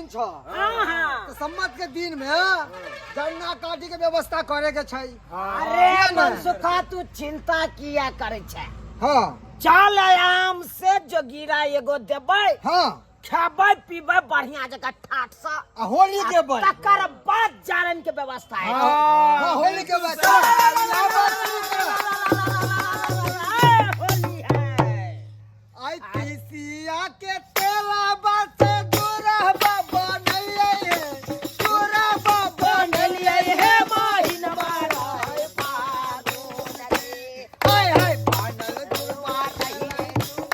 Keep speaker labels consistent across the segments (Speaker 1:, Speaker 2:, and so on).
Speaker 1: छ।
Speaker 2: हाँ।
Speaker 1: तऽ सम्मत के दिन में जरना काटी के व्यवस्था करे के छै।
Speaker 2: अरे
Speaker 1: किया नहि?
Speaker 2: मनसुखा, तू चिंता किया करे छै?
Speaker 1: हाँ।
Speaker 2: चल आराम से जोगीरा एगो देबै।
Speaker 1: हाँ।
Speaker 2: खेबै पीबै बढ़िया जगह ठाट से
Speaker 1: आ होली के बाद,
Speaker 2: तकर बाद जारन के व्यवस्था है।
Speaker 1: हाँ, होली के बाद चल, आवाज शुरू करो।
Speaker 2: होली है।
Speaker 1: आई तीसिया के तेला से गुरहबा बनैले हे, गुरहबा बनैले हे।
Speaker 2: महिनवा रहे फागुन रे।
Speaker 1: हाय हाय, बनल गुरबा रहिए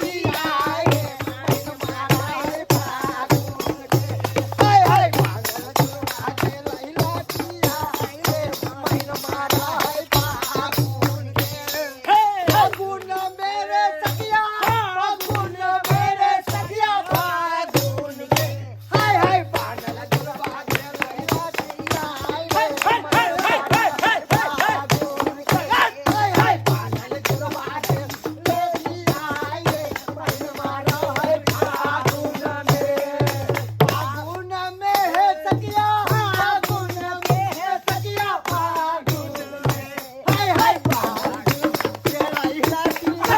Speaker 1: पिया हे, महिनमा रहे फागुन के। हाय हाय, बनल गुरबा के लैला पिया हे, महिनमा रहे फागुन के। फागुन मेरे सखिया, फागुन मेरे सखिया, फागुन के। हाय हाय, बनल गुरबा के लैला पिया हे, फागुन के। हाय हाय, बनल गुरबा के लैला हे, महिनमा रहे फागुन में। फागुन में हे सखिया, फागुन में हे सखिया, फागुन में। हाय हाय, फागुन के लैला पिया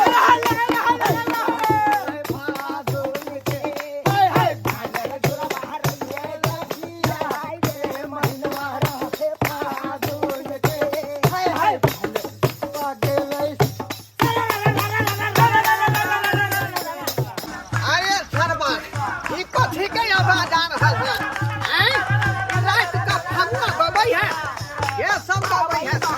Speaker 1: फागुन के। हाय हाय, बनल गुरबा रहिए लखिया रे, महिनमा रहे फागुन के। हाय हाय, बनल पागल। अरे सरवा, ई कथी के आवाज आ रहल है? आँय? ई रात का फगुआ गबै है, ये सब गबै है सरवा?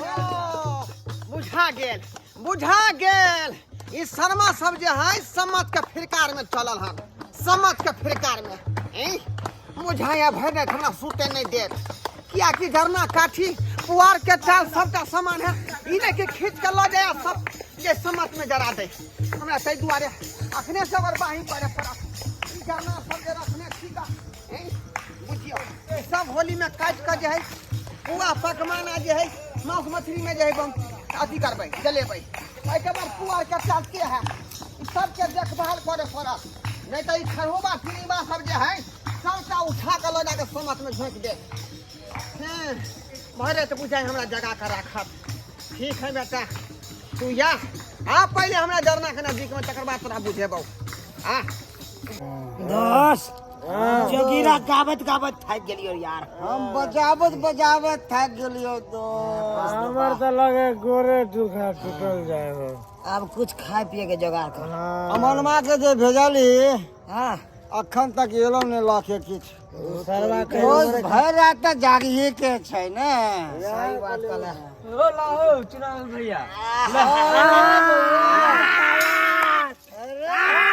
Speaker 1: ओ, बुझा गेल, बुझा गेल। ई शर्मा सब जे है समत के फिरकार में चलल हन, समत के फिरकार में। ई बुझाया भरि राति हमरा सुते नहीं देत, कियाकि जरना काठी, पुआर के चाल, सबटा सामान है ई लेके खींच के लऽ जाय सब जे समत में जरा दे हमरा। ताहि दुआरे अखने से ओकर बाही पड़े पड़त। ई जरना सब जे रखने छी गा, ई बुझियौ ई सब होली में काटि कऽ जे है पुआ पकवान आ जे है मांस मछली में जे है बम अथी करबै, जलेबै। एहिके बाद पुआर के चाल के है, ई सबके देखभाल करे पड़त, नहीं तऽ ई खरहोबा फिरीबा सब जे है सबटा उठा कऽ लऽ जाके समत में झोंकि देत। हैं, भरे तऽ बुझाइ हमरा जगा कऽ राखत। ठीक है बेटा, तू या आ पहिले हमरा जरना के नजदीक में, तकर बाद तोरा बुझेबौ। आ
Speaker 2: दोस्त, जोगीरा गावत गावत थाकि गेलियो यार।
Speaker 1: हम बजाबत बजाबत थाकि गेलियो दोस्त।
Speaker 3: हमर तऽ लगे गोरे दुखा टूटल जाय हो।
Speaker 2: आब कुछ खाए पिए के जोगाड़ कर।
Speaker 1: अमनमा के जे भेजली,
Speaker 2: हाँ,
Speaker 1: अखन तक एलो ने लके किछु।
Speaker 3: सरवा के
Speaker 1: रोज भरि रात तऽ जागिए के छै ने।
Speaker 2: सही बात कहले।
Speaker 3: ओ लाओ चुनाव भैया।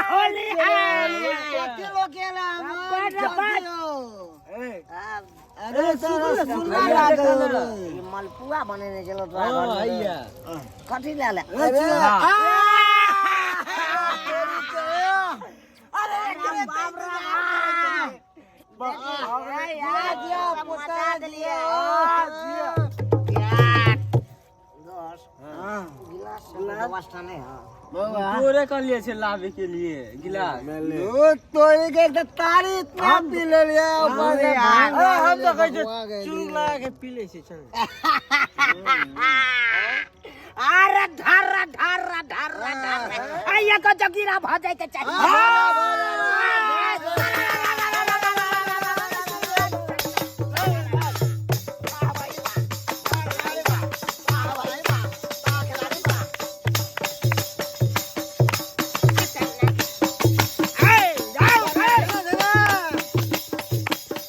Speaker 2: होली है।
Speaker 1: कथी लोग एला अमन? जागियो।
Speaker 2: अरे
Speaker 1: अरे सुनना लागल रे।
Speaker 2: ई मलपुआ बनेने छलो तोरा घर में। कथी ले ले?
Speaker 1: अरे
Speaker 2: अरे बाप रे बाप,
Speaker 1: दिया दिया पोता
Speaker 2: दिलिए।
Speaker 1: दिया।
Speaker 2: दोस्त, गिलास व्यवस्था नहीं है।
Speaker 3: तोरे कहलिए छै लाबे के लिए गिलास।
Speaker 1: दूध तोड़ी के एकदम तारी इतना पी लेलियै, ऊपर से भांग।
Speaker 3: अरे हम तऽ कहै
Speaker 1: हुआ
Speaker 3: छै
Speaker 1: गेलियै।
Speaker 3: चूर लगा के पी लै छै, चल।
Speaker 2: अरे धर धर धर धर, आइया को जगीरा भ जाए के चाहिए।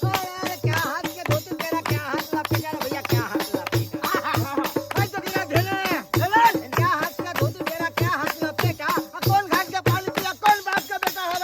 Speaker 1: अरे क्या हाथ के धोती तेरा, क्या हाथ लपेटा रे भैया, क्या हाथ लपेटा। भाई तो गिरा धेले। क्या हाथ का धोती तेरा, क्या हाथ लपेटा, आ कौन घाट के पानी पिया, कौन बाप का बेटा है?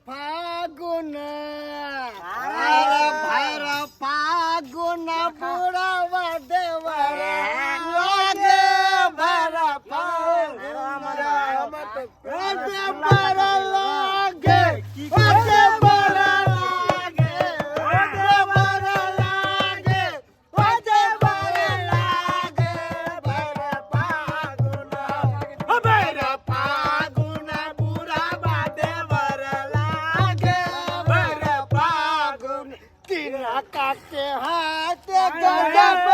Speaker 1: फागुन, अरे भर फागुन बुढ़वा देवर लागे, भर फागुन देवर लागे, देवर लागे, देवर लागे, देवर लागे, भर फागुन, भर फागुन बुढ़वा देवर लागे, भर फागुन। तिनका के हाथ गजब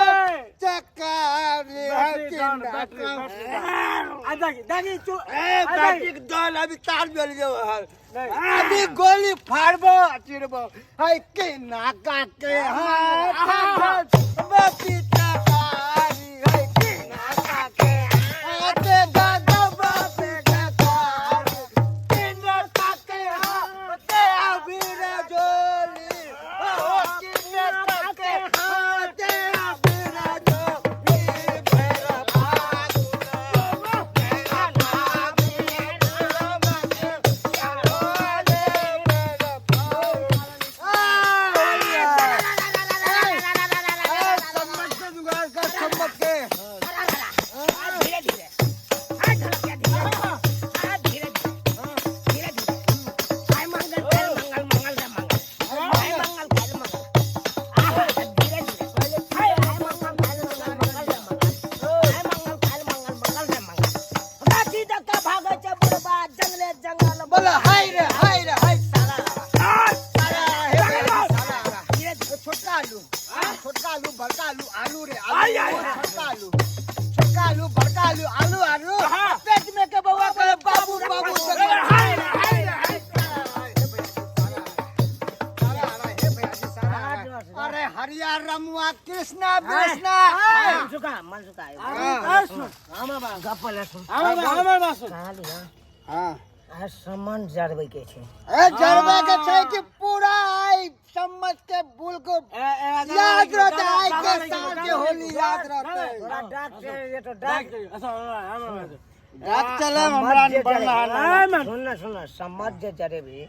Speaker 1: चकारी है तिनका। ए बैटरी के दल अभी तार जल गयो है, अभी गोली फाड़बो चिरबो है। के नाका के हाथ बापी चकारी है, के नाका के हाथ गजब चकारी, के नाका के हाथ अबीर जोली, ओ के नाका के हाथ अबीर जोली, भैर फागुन
Speaker 2: धीरे धीरे आ ढलकिया धीरे, आ धीरे धीरे, धीरे धीरे। आय मंगल काल मंगल, मंगल रे मंगल, आय मंगल काल मंगल, आहा धीरे धीरे। आय आय मंगल काल मंगल, मंगल रे मंगल, आय मंगल काल मंगल, मंगल रे मंगल। गाछी धक्का भागै छै बुढ़बा जंगले जंगल।
Speaker 1: बोला हाय रे हाय रे हाय साला साला हे भैया साला।
Speaker 2: धीरे धीरे।
Speaker 1: छोटका आलू, छोटका आलू, बड़का आलू, आलू रे आलू, छोटका आलू, छोटका आलू, बड़का आलू, आलू आलू, पेट में के बउआ के बाबू बाबू से। हाय रे हाय रे हाय साला, अरे हरिया रमुआ कृष्णा कृष्णा।
Speaker 2: मनसुका मनसुका गप्प ले सुन। कहाँ लिया?
Speaker 1: हाँ।
Speaker 2: आ सामान जरबै के छै।
Speaker 1: ए जरबा के छै कि पूरा आई सम्मत के बुल को याद रहते, आई के साल के होली याद रहते।
Speaker 2: तोरा डाक छै ये तो डाक।
Speaker 1: डाक चले हमरा
Speaker 2: जे
Speaker 1: बढ़ना।
Speaker 2: जरेबी, सुन न सुन न, समझ जे जरेबी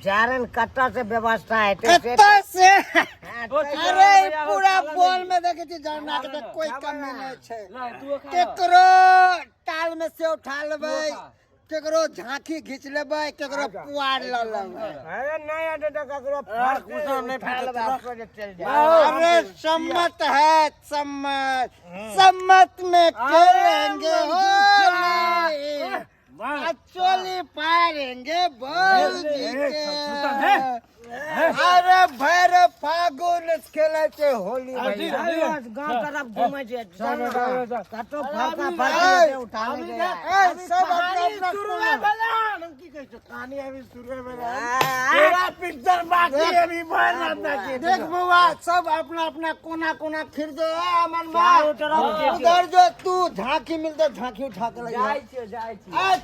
Speaker 2: जारन कत्ता से व्यवस्था हेतै से।
Speaker 1: कत्ता से?
Speaker 2: हाँ,
Speaker 1: अरे ई पूरा बोल में देखे छी जरना के तऽ कोई कमी नहीं छै। केकरो टाल में से उठा लेबै, केकरो झांकी घींच लेबै, केकरो पुआर लऽ लेबै।
Speaker 2: अरे नहीं आते तो ककरो फर्क उठा लेबै, आपको जे चलि जाए।
Speaker 1: अरे सम्मत है सम्मत, सम्मत में खेलेंगे होली, आ चोली पारेंगे भौजी के। अरे भैर फागुन खेले छै होली भैया।
Speaker 2: गाँव तरफ घूमै छै कतौ फरका फरकी उठा ले।
Speaker 1: ए, सब अपना अपना कोना। देख बउआ, सब अपना अपना कोना कोना खरीदो। ए अमन बा, उधर जो तू झांकी मिलते झांकी उठा के ले जा। ए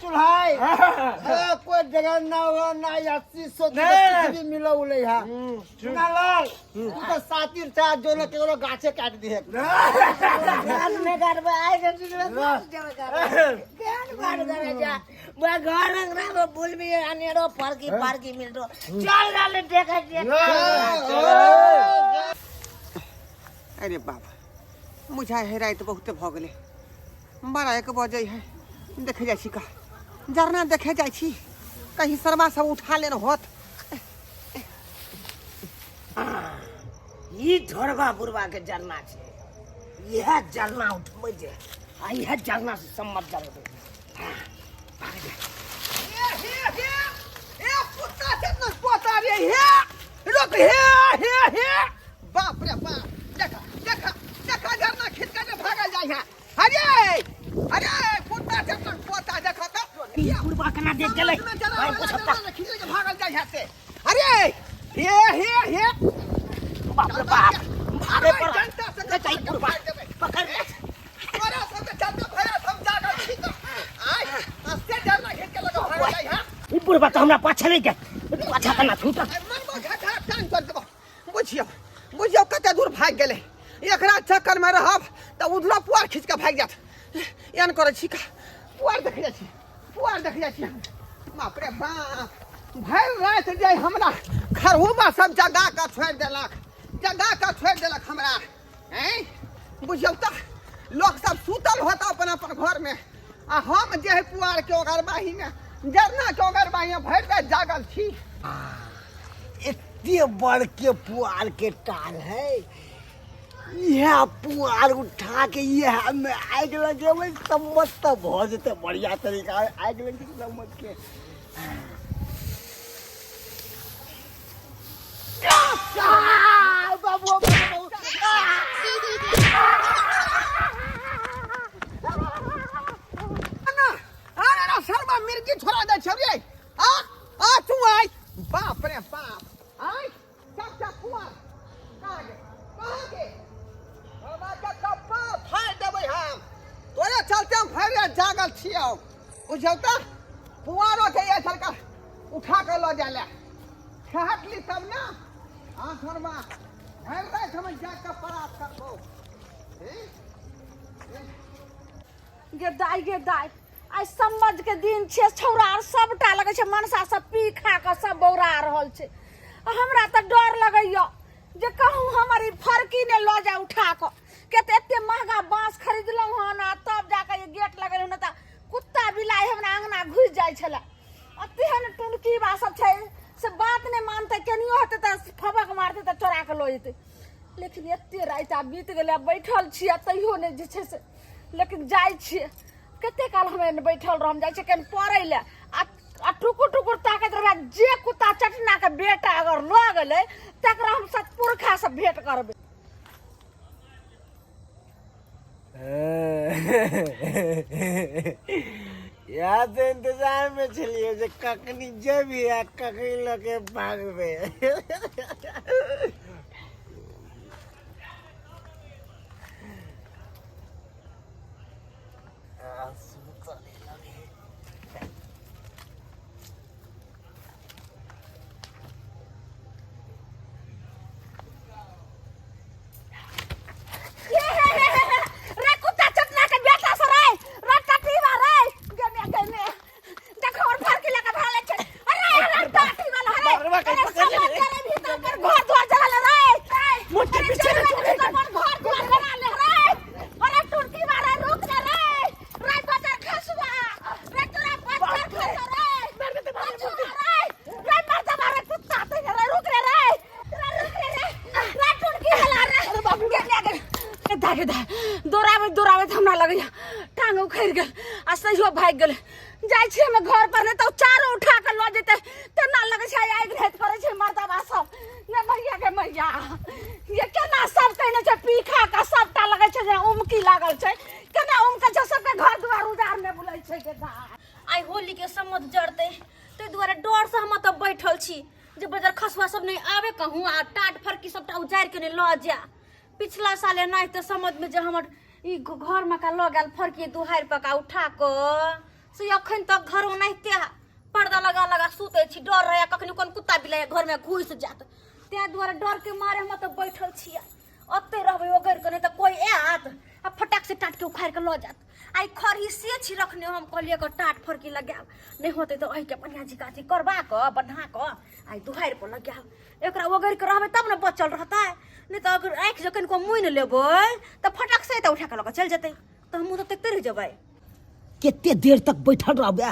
Speaker 1: चुल्हाई, ए कोई जगह ना हो ना 80 100 कुछ भी मिलो उले यहाँ लाल, तू तो सातिर था जो न केकरो गाछे काट दिए।
Speaker 2: गाछ नहि काटबै आइ के दिन में, गाछ जेबै काटबै केहन बात करै छै बा? घर अंगना में बुलबी अनेरो फरकी फरकी मिलतो। चल रहल देखै छियै।
Speaker 1: अरे बाबा, बुझाइ है राति बहुते भऽ गेलै, 12 1 बजै है। देखे जाइ छी का जरना, देखे जाइ छी कहीं सरबा सब उठा लेने होत।
Speaker 2: ई ढोरबा बुढ़बा के जरना छै, इएह जरना उठबै छै आ इएह जरना से सम्मत जरेबै।
Speaker 1: हे हे हे हे कुत्ता से पोता रे, हे रुक, हे हे हे, बाप रे बाप, देखा देखा देखा, झरना खींच के भागल जाइ है। अरे अरे कुत्ता से पोता, देखा तो।
Speaker 2: बुढ़बा केना देख गेलै?
Speaker 1: खींच के भागल जाइ है से। अरे हे हे हे,
Speaker 2: बाप रे बाप, भागे पर
Speaker 1: जनता से
Speaker 2: ले जाइ बुढ़बा, पकड़ ले।
Speaker 1: तोरा सबके चलते भैया सब जागल छी तो आय से झरना खींच के लगा भागल जाइ है।
Speaker 2: ई बुढ़बा तऽ हमरा पाछे नहि गेल, पाछा केना छूटल?
Speaker 1: मन घाटा टांग कर देबो। बुझियौ बुझियौ, कते दूर भागि गेलै। एकरा चक्कर में रहब तऽ उधरो पुआर खींच के भागि जायत। एहन करै छी का, पुआर देख जाइ छी, पुआर देख जाइ छी। बाप रे बाप, भरि राति जे हमरा खरहुबा सब जगा कऽ छोड़ि देलक, जगा कऽ छोड़ि देलक हमरा। ऐं बुझियौ तऽ लोक सब सुतल होता अपन अपन घरमे, आ हम जे है पुआर के ओगरबाही में, जरना के ओगरबाही में भरि राति जागल छी।
Speaker 2: एते बड़के पुआर के टाल है, इएह पुआर उठा के इएह में आगि लगेबै, सम्मत तऽ भऽ जेतै बढ़िया तरीका, आगि लगि जेतै सम्मत के। बाबू बाबू
Speaker 1: ना अरे ना शर्मा मिर्गी छोड़ा दे छौ रे। आ आ तू आय, बाप रे बाप, आय सबटा पुआर कहाँ गे, कहाँ गे? बाबा के कपार फाड़ि देबै हम, तोरे चलते हम भरि राति जागल छियौ। बुझौ तऽ पुआरो के ये सरकार उठा कऽ लऽ जाय ले ठहकली तब ने। हाँ शर्मा, भरि राति हम जाग कऽ परात करबौ।
Speaker 4: गे दाइ, गे दाइ, आइ सम्मत के दिन छै, छौड़ा आर सबटा लगै छै मनसा सब पी खा कऽ सब बौरा रहल छै। आ हमरा तऽ डर लगैया जे कहूँ हमर ई फरकी ने लऽ जाय उठा कऽ, के तऽ एते महगा बाँस खरीदलहुँ हन आ तब जाकऽ ई गेट लगेलहुँ, नहि तऽ कुत्ता बिलाइ हमरा अङ्गना घुसि जाइ छलै। आ तेहन टुनकी बा सब छै से बात नहि मानतै, केनियो हेतै तऽ फबक मारतै तऽ चोरा कऽ लऽ जेतै। लेकिन एते राति आब बीत गेलै, आब बैठल छियै तैयो नहि जे छै से, लेकिन जाइ छियै कते काल हम एने बैठल रहम, जाइ छियै कनि पढ़ै लए आ टुकुर टुकुर ताकैत रहबै, जे कुत्ता चटना के बेटा अगर लऽ गेलै तकरा हम सतपुरखा से भेंट करबै।
Speaker 2: इएह तऽ इंतजार में छलियै जे कखनी जेबही आ कखनी लऽ के भागबै।
Speaker 4: रे कुत्ता चटना के बेटा सर रे, रे टटीवा रे, गेमे गेमे देखो और फरकी लगा भाले छै। अरे अरे टटी वाला रे, अरे सब करे भीतर पर घर द्वार जला ले रे,
Speaker 2: मोट के पीछे रे छोड़े
Speaker 4: अपन घर द्वार जला ले रे। अरे टुटकी वाला रुक जा रे, रे बजर खसुआ रे, तोरा बजर खसुआ रे, रे रे मर जा रे कुत्ता ते रे, रुक रे रे रे, रुक रे रे रे टुटकी वाला रे। अरे बाबू गे गे गे दा गे दा, दौड़ाबैत दौड़ाबैत हमरा लगैया टांग उखड़ि गेल आ सहियो भागि गेल। जाइ छियै हम घर पर, नहि तऽ चारो उठा कऽ लऽ जेतै। तेना लगै छै आगि राति करै छै मर्दबा सब। ने मैया गे मैया, ये केना सब कहने छै पी खा कऽ सबटा लगै छै जे उमकी लागल छै, केना उमकै छै सबके घर दुआर उजार नहि बुलै छै गे दा।
Speaker 5: आइ होली के सम्मत जरतै, ताहि दुआरे डरसँ हम एतऽ बैठल छी जे बजर खसुआ सब नहि आबे कहूँ आ टाट फरकी सबटा उजाड़ि के नहि लऽ जाय। पिछला साल एनाहिते सम्मत में जे हमर ई घर में का लऽ गेल फरकी दुहारि पका उठा कऽ, से अखन तक घर ओनाहिते पर्दा लगा लगा सुतै छी, डर रहैया कखनी कोन कुत्ता बिलाइ घर में घुसि जायत, ताहि दुआरे डर के मारे हम एतऽ बैठल छियै। ओतै रहबै ओगरि कऽ, नहि तऽ कोइ आयत आ फटाक से टाट के उखाड़ि कऽ लऽ जायत। आइ खरही से छी रखने, हम कहलियै एकर टाट फरकी लगायब, नहि होतै तऽ एहिके बढ़िआँ जकाँ अथी करबा कऽ बन्हा कऽ आइ दुहारि पर लगायब। एकरा ओगरि कऽ रहबै तब ने बचल रहतै, नहि तऽ अगर आँखि जखन को मुनि लेबै तऽ फटाक से तऽ उठा कऽ लऽ कऽ चलि जेतै, तऽ हमहूँ तऽ देखते रहि जेबै।
Speaker 2: कते देर तक बैठल रहबै?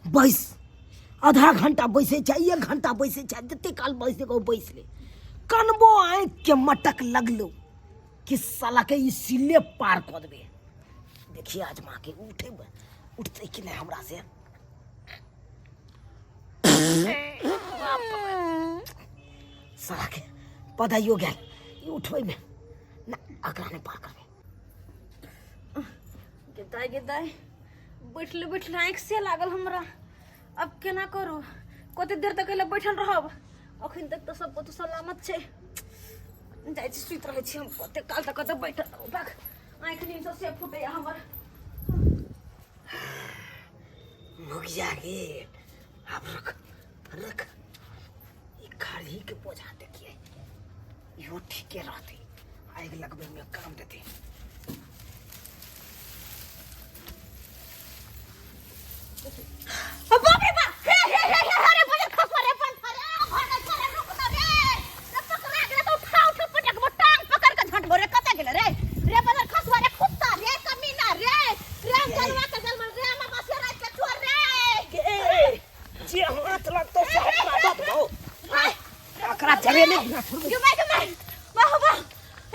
Speaker 2: बैस आधा घंटा बैसै छै, एक घंटा बैसै छै, जते काल बैसै ओ बैस ले। कनबो आँखि के मटक लगलो कि साला के ई सिले पार कऽ देबै। देखिए आजमा के उठे उठतै कि नहि हमरा से। साला के पदाइयो गेल ई उठबै में ना, एकरा नहि पार करबै।
Speaker 5: गे दाइ गे दाइ, बैठले बैठले आँखि से लागल हमरा, अब केना करू? कते देर तक एले बैठल रहब? अखन तक तऽ सब कतौ सलामत छै, जाइ छी सुति रहै छी हम। कते काल तक कतौ बैठल रहब, भाग आँखि नींद से फूटैया हमर।
Speaker 2: मुखिया गेल, आब रख रख ई खरही के बोझा। देखिए इहो ठीके रहतै, आगि लगबै में काम देतै।
Speaker 5: बाप रे बाप, हे हे हे हे, अरे बजर खसुआ रे,
Speaker 2: अरे नहीं
Speaker 5: गे माय, गे माय, वाह वाह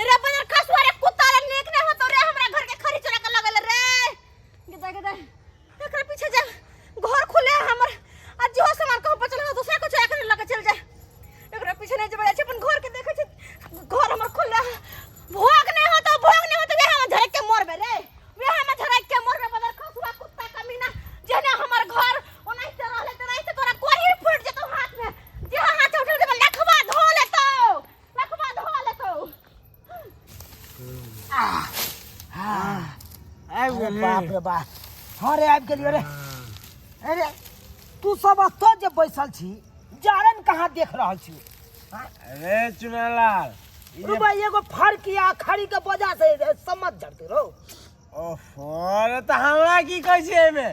Speaker 5: रे बजर खसुआ रे, कुत्ता रे, नीक नहीं होतो रे, हमरा घर के खरी चोरा के लगल रे। गे जा, गे जा, एकरा पीछे जा, घर खुले हमर आ जो सामान कहूं बचल हो दूसरा को चोरा के लगे चल जा। एकरा पीछे नहीं जेबै छै, अपन घर के देखै छै, घर हमर खुले। भोग नहीं होतो, भोग नहीं होतो, वे हम झरक के मरबे रे, वे हम झरक के मरबे। बदर खसुआ कुत्ता कमीना, जेने हमर घर ओनाहिते रहले तेनाहिते तोरा कोढ़ी फूट जेतौ हाथ में, जे हाथ उठल जेबे लखवा धो लेतौ, लखवा धो लेतौ।
Speaker 3: आबि
Speaker 2: अरे
Speaker 3: गेलै।
Speaker 2: बाप रे बाप, हाँ रे, आबि गेलियो रे। अरे तू सब एतऽ जे बैसल छी, जारन कहाँ देख रहल छी?
Speaker 3: अरे चुनालाल, ई जे
Speaker 2: रुबा, एगो फरकी आ खड़ी के वजह से समझ जड़ते रहो।
Speaker 3: ओहो, अरे तऽ हमरा की कहै छै एहिमे?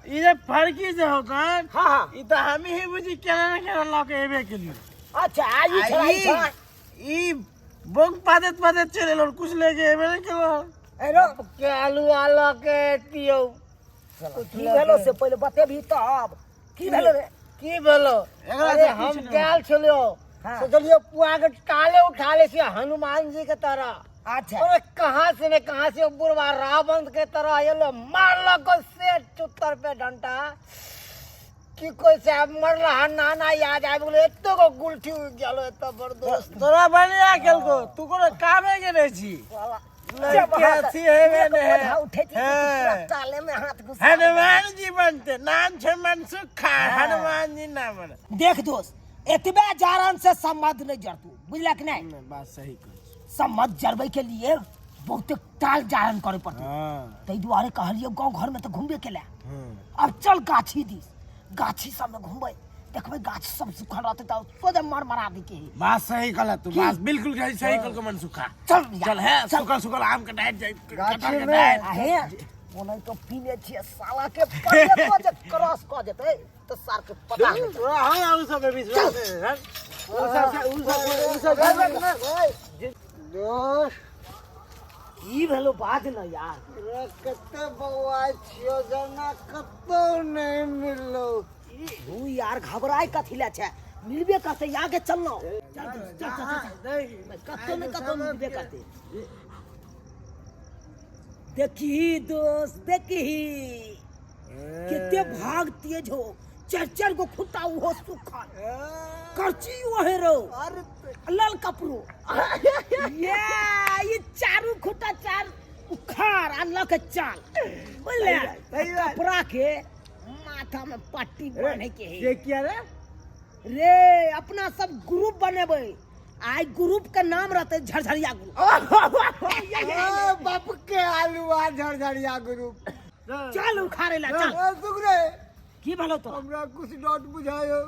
Speaker 3: ई जे फरकी जे होतन,
Speaker 2: हाँ हाँ
Speaker 3: ई तऽ हम ही बुझी केना ने केना लऽ के एबे केलियो।
Speaker 2: अच्छा, आ ई
Speaker 3: आ
Speaker 2: छड़ा ई
Speaker 3: ई
Speaker 2: छड़ा
Speaker 3: ई बोंग पादत पादत चलि एलौ, कुछ लेके एबे नहि केलौ।
Speaker 2: ए रो
Speaker 3: के आलू आ लऽ के एतियौ।
Speaker 2: की भेलो से पहिले बतेबही तब। की भेलो रे?
Speaker 3: की भेलो? एकरा
Speaker 6: अरे
Speaker 3: से
Speaker 6: हम
Speaker 3: पूछ ने।
Speaker 6: गेल छलियो,
Speaker 2: हाँ।
Speaker 6: सोचलियो पुआ के टाले उठा ले छी हनुमान जी के तरह।
Speaker 2: अच्छा।
Speaker 6: अरे कहाँ से ने कहाँ से बुढ़वा रावण के तरह एलो, मारलक से चुत्तर पे डंटा की कोई से आब मरला हा नाना याद आबि गेलो, एतो गो गुलठी उगि गेलो एतो बड़ दोस्त।
Speaker 3: तोरा बढ़िया केलको, तू कोनो कामे के नहि छी। लड़के अथी हेबे ने है।
Speaker 2: बोझा उठे छी,
Speaker 3: हाँ।
Speaker 2: टाले में हाथ घुसा।
Speaker 3: हनुमान जी बनते, नाम छै मनसुख खा, हनुमान जी नाम बने।
Speaker 2: देख दोस्त, एतबे जारन से संबंध नहीं जड़तू, बुझलक नहीं?
Speaker 3: नहि, बात सही कहै छी।
Speaker 2: संबंध जड़बै के लिए बहुते टाल जारन करे पड़तौ।
Speaker 3: हाँ।
Speaker 2: ताहि दुआरे कहलियो गाँव घर में तो घूमबे केला।
Speaker 3: हाँ।
Speaker 2: अब चल गाछी दिस, गाछी सब में घूमबै, देखबै गाछ सब सुखल रहतै तऽ सोझे मर मरा दी के।
Speaker 3: बात सही कहला तू, बात बिल्कुल सही, सही कहलको मनसुखा।
Speaker 2: चल यार,
Speaker 3: चल है,
Speaker 2: चल।
Speaker 3: सुखल सुखल आम के डांट जाय,
Speaker 6: गाछी
Speaker 3: कटहर के
Speaker 6: में।
Speaker 3: डांट।
Speaker 2: आहे ओनाहि तो पीने छियै साला के, पहिले तो जे क्रॉस कऽ जेतै तऽ सार के पता नहि चलतै।
Speaker 3: तोरा हाँ, उ सब पे विश्वास है, हन? उ सब से उ सब उ सब
Speaker 6: दोस्त।
Speaker 2: की भेलो, बाज न यार।
Speaker 6: तोरा कते बौआ छियो जना, कतौ नहि मिललो।
Speaker 2: तू यार घबराय कथी ले छै? मिलबे करतै, आगे चलनो। चल चल चल चल, चल। कतौ ने कतौ मिलबे करतै। देखी दोस्त, देखी केते भाग तेज हो, चार चार गो खुट्टा, उहो सुखल, करची ओहे रो, लाल कपड़ो, ये ये चारू खुट्टा चार उखाड़ आ लऽ के चल, बुझले? कपड़ा के माथा में पट्टी बांधे के है।
Speaker 3: ये किया रे?
Speaker 2: रे अपना सब ग्रुप बनेबै, आइ ग्रुप के नाम रहतै झरझरिया ग्रुप।
Speaker 6: ओ बाप के आलूआ झरझरिया ग्रुप।
Speaker 2: चल उखाड़े ला चल।
Speaker 6: ए सुगरे।
Speaker 2: की भेलो तोरा?
Speaker 6: हमरा कुछ डॉट बुझायो।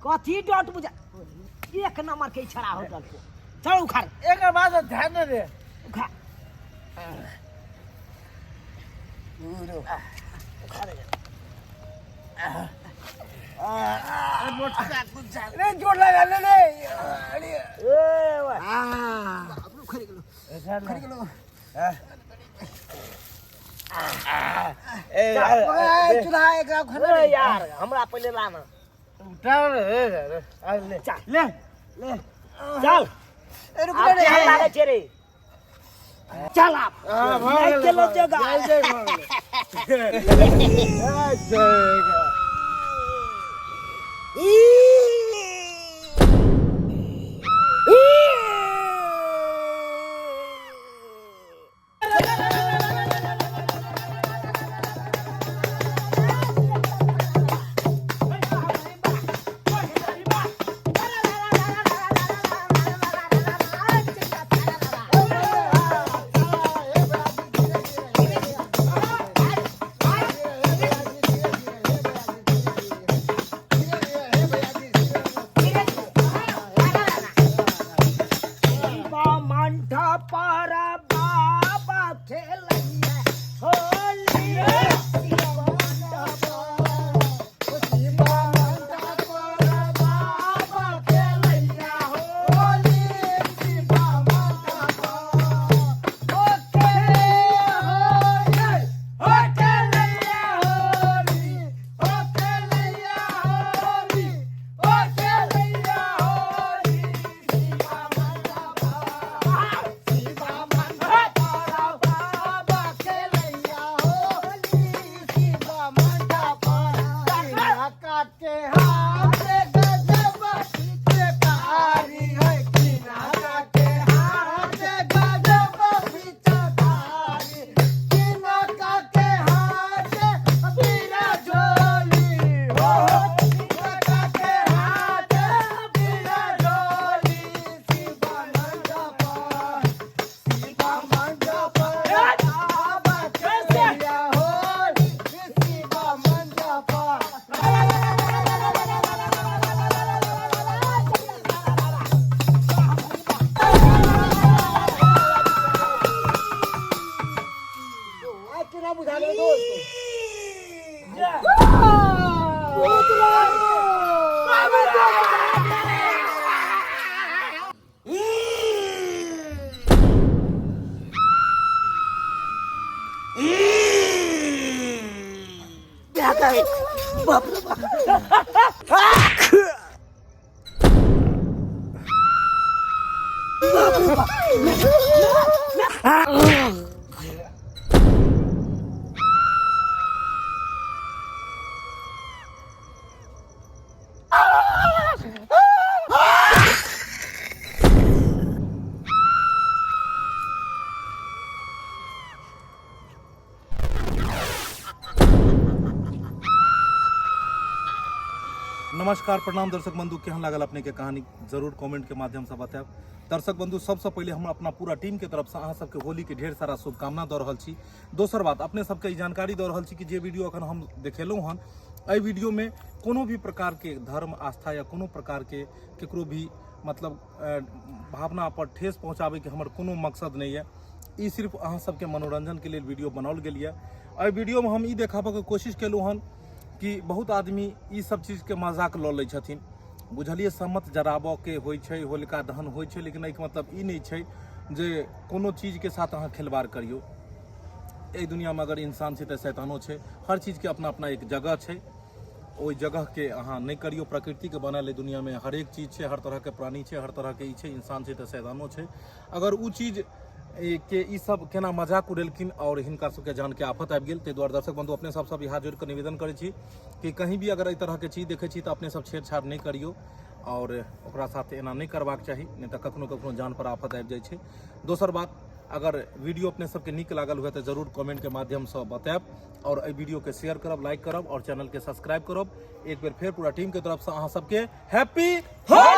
Speaker 2: कथी डॉट बुझा? एक नंबर के छड़ा हो डल को, चल उखाड़।
Speaker 3: एकर बाद ध्यान दे दे।
Speaker 2: उखाड़।
Speaker 6: रे जोर लगा ले रे। अरे
Speaker 2: ए वा।
Speaker 1: खरी गेलो, खरी गेलो।
Speaker 3: ए
Speaker 6: ए चूल्हा एकरा उखाड़।
Speaker 2: ए यार, हमरा पहिले लाना।
Speaker 3: उठा रे रे रे, आ ले।
Speaker 2: चल।
Speaker 3: ले ले।
Speaker 2: चल।
Speaker 6: ए रुक
Speaker 2: आब
Speaker 6: रे।
Speaker 2: केहन लागै छै रे? चल आब।
Speaker 3: हां, भऽ
Speaker 2: नहि
Speaker 3: गेलै,
Speaker 2: केलो
Speaker 3: भऽ
Speaker 2: जगह।
Speaker 3: गेलै, जय जय भऽ गेलै। अच्छा।
Speaker 7: नमस्कार, प्रणाम दर्शक बंधु, केहन लागल अपने के कहानी जरूर कमेंट के माध्यम से बतायब। दर्शक बंधु, सबसे पहले हम अपना पूरा टीम के तरफ से अहाँ सबके होली के ढेर सारा शुभकामना दऽ रहल छी। दोसर बात, अपने सबके ई जानकारी दऽ रहल छी कि जे वीडियो अखन हम देखेलहुँ हन, एहि वीडियो में कोनो भी प्रकार के धर्म आस्था या कोनो प्रकार के केकरो भी मतलब भावना पर ठेस पहुँचाबे के हमर कोनो मकसद नहीं है। ई सिर्फ अहाँ सबके मनोरंजन के लिए वीडियो बनाओल गेल यऽ। एहि वीडियो में हम ई देखाबऽ के कोशिश केलहुँ हन कि बहुत आदमी ई सब चीज के मजाक लऽ लै छथिन। बुझलियै, सम्मत जराबऽ के होइ छै, होलिका दहन होइ छै, लेकिन एहिके मतलब ई नहि छै जे कोनो चीज के साथ अहाँ खिलवाड़ करियौ। एहि दुनियामे अगर इंसान छै तऽ शैतानो छै। हर चीजके अपना अपना एक जगह छै, ओहि जगहके अहाँ नहि करियौ। प्रकृतिके बनायल एहि दुनियामे हरेक चीज छै, हर तरहके प्राणी छै, हर तरहके ई छै, इंसान छै तऽ शैतानो छै। अगर ओ चीज के ई सब केना मजाक उड़ेलखिन आओर हिनका सबके जानके आफत आबि गेल। ताहि दुआरे दर्शक बंधु, अपने सब सब हाथ जोड़ि कऽ निवेदन करै छी कि कहीं भी अगर एहि तरहके चीज देखै छी तऽ अपने सब छेड़छाड़ नहि करियौ आओर ओकरा साथ एना नहि करबाक चाही, नहि तऽ कखनो कखनो जान पर आफत आबि जाइ छै। दोसर बात, अगर वीडियो अपने सबके नीक लागल हुए तऽ जरूर कमेंटके माध्यमसँ बतायब आओर एहि वीडियोके शेयर करब, लाइक करब आओर चैनलके सब्सक्राइब करब। एक बेर फेर पूरा टीमके तरफसँ अहाँ सबके हैप्पी होली।